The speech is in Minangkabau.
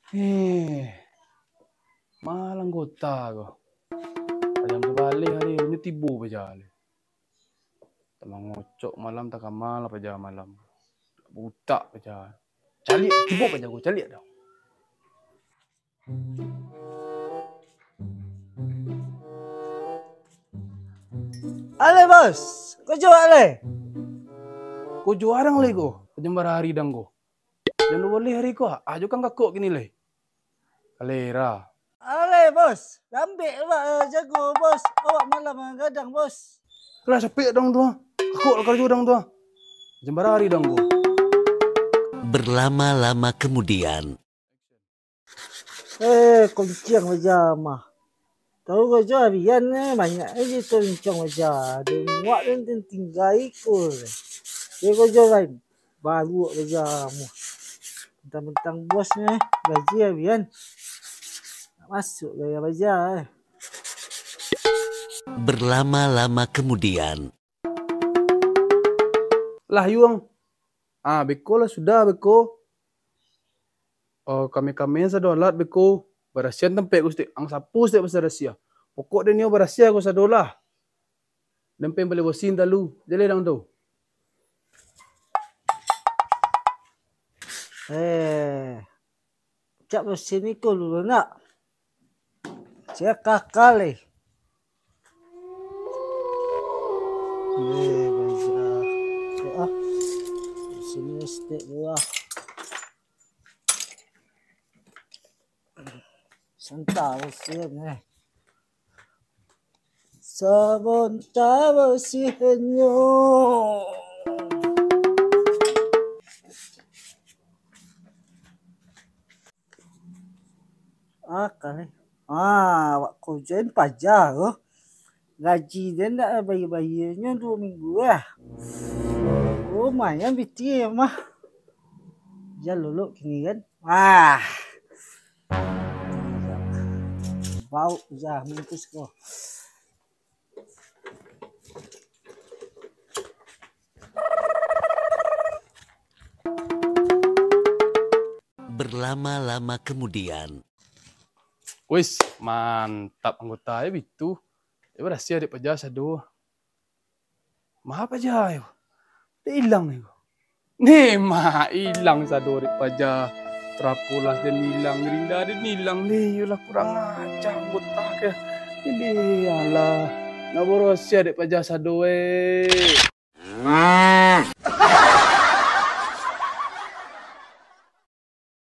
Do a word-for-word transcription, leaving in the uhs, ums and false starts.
Eh, malang kota ko. Pajam tu baleh hari, inyo tibo paja lai. Tamang ngocok malam, takama lah paja malam. Butak paja. Caliak, tibo paja ko, caliak dah. Aleh, Bos. Kojo aleh. Kojo arang lai ko, pajam bara hari dang ko. Jan baleh hari ko, ah, ajo kan kakok kini lai. Kalera. Aleh, Bos. Lambek awak, eh, jago, Bos. Awak malam, eh, gadang, Bos. Lah, capek dang tu, ah. Kakok lah karajo dang tu, ah. Pajam bara hari dang ko. Berlama-lama kemudian. Eh, koncang paja mah. Tahu karajo harian, eh, banyak aja tu koncang paja. Ado muak dan tingga iko. Dia karajo lain. Baruak paja mah. Mentang-mentang bos ni, gaji harian. Nak masuk gaya paja, eh. Berlama-lama kemudian. Lah, Yuang. Ah, beko lah sudah, beko. Oh, kami-kami sado alat beko. Barasiahan tampek ko stek. Ang sapu stek basarasiah. Pokok den nio barasiah ko sado lah. Den pen baleh bosin talu. Jaleh dang tu. Eh, cak bosin iko dulu nak. Sia kakal, eh. Eh, baiklah. Cak ah. Sini stek dulu ah. Santa bosin, eh. Sabonta bosinyo. Ah, kaleh. Ah, awak kojoin paja ko. Gaji den ndak bayia-bayianyo duo minggu lah. Lumayan pitih mah. Jan lolok kini kan. Ah. Bau jah mungkus ko. Berlama-lama kemudian. Wis, mantap anggota e bitu. Yo, barasiah dek paja sado. Ma paja yo? Dek ilang yo. Ni mah ilang sado dek paja. Trapo lah den ilang, gerinda den ilang. Ni yo lah kurang aja anggota ke. Ini alah. Nak barasiah dek paja sado, eh.